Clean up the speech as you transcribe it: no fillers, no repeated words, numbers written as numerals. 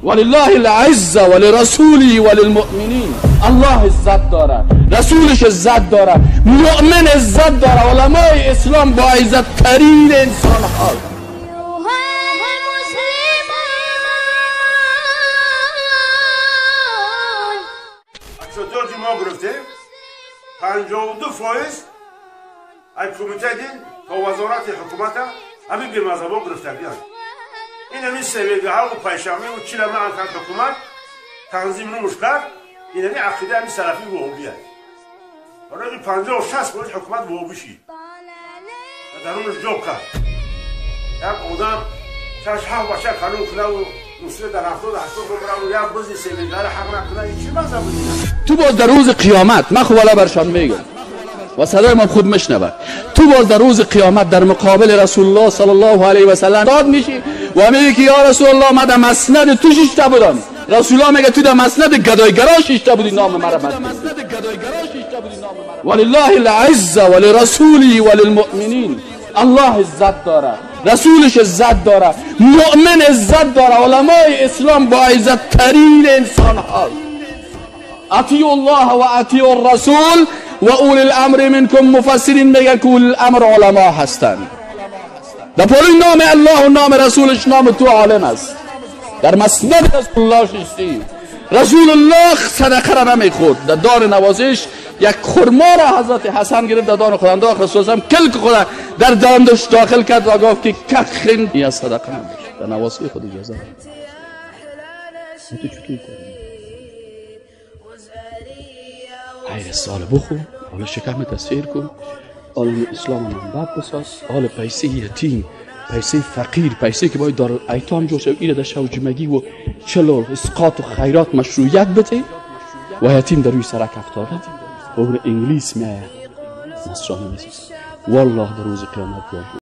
ولله العزة ولرسوله وللمؤمنین. الله عزت داره، رسولش عزت داره، مؤمن عزت داره. علمای اسلام با عزت ترین انسان ها. چطور ما گرفتیم 52% از کمیته دین تا وزارت حکومت همین بی مذهبا گرفتن. این همین سویگه ها و پیشامی و چیل معن کرد حکومت تنظیم نموش کرد. این همین عقیده همین سلفی وهابیه. حالا این 50-60% حکومت وهابی شید و درونش جاب کرد. یک آدم 6-7 بچه کلون کنه و نصره در 70-80 ببره و یک بزی سویگه را حق نکنه، این چی مذهب بود؟ تو باز در روز قیامت، من خب والا برشان میگم و صدای ما خود مشنوه، تو باز در روز قیامت در مقابل رسول الله صلی الله علیه و سلم داد میشی و میگی که یا رسول الله من در مسند تو شیشته بودم. رسول الله میگه تو در مسند گدایگرا شیشته بودی، نام مرا بد. ولله العزه ولرسوله وللمؤمنین. الله عزت داره، رسولش عزت داره، مؤمن عزت داره. علمای اسلام با عزت ترین انسان ها. اطیعوا الله و اطیعوا الرسول و اولی الامر منکم. مفسرین میگن که اولی الامر علما هستند. در پالوی نام الله و نام رسولش نام تو عالم است. در مسند رسول الله ششتی. رسول الله صدقه را نمیخورد. در دار نوازش یک خرما را حضرت حسن گرفت، در دار خود انداخت. رسول الله کلک خود در دندش داخل کرد و گفت که کخین این صدقه نمیشه. در نوازی خود اجازه تو چطور کنی؟ غیر سال بخور، حالا شکم تسیر کن، عالم اسلام منبع بساز، حال پیسه یتیم، پیسه فقیر، پیسه که باید دار ایتام جور شد، ایره در شوجمگی و چلو اسقاط و خیرات مشروعیت بده و یتیم در روی سرک افتاده و اون انگلیس میایه نصرانی میسازه. والله در روز قیامت.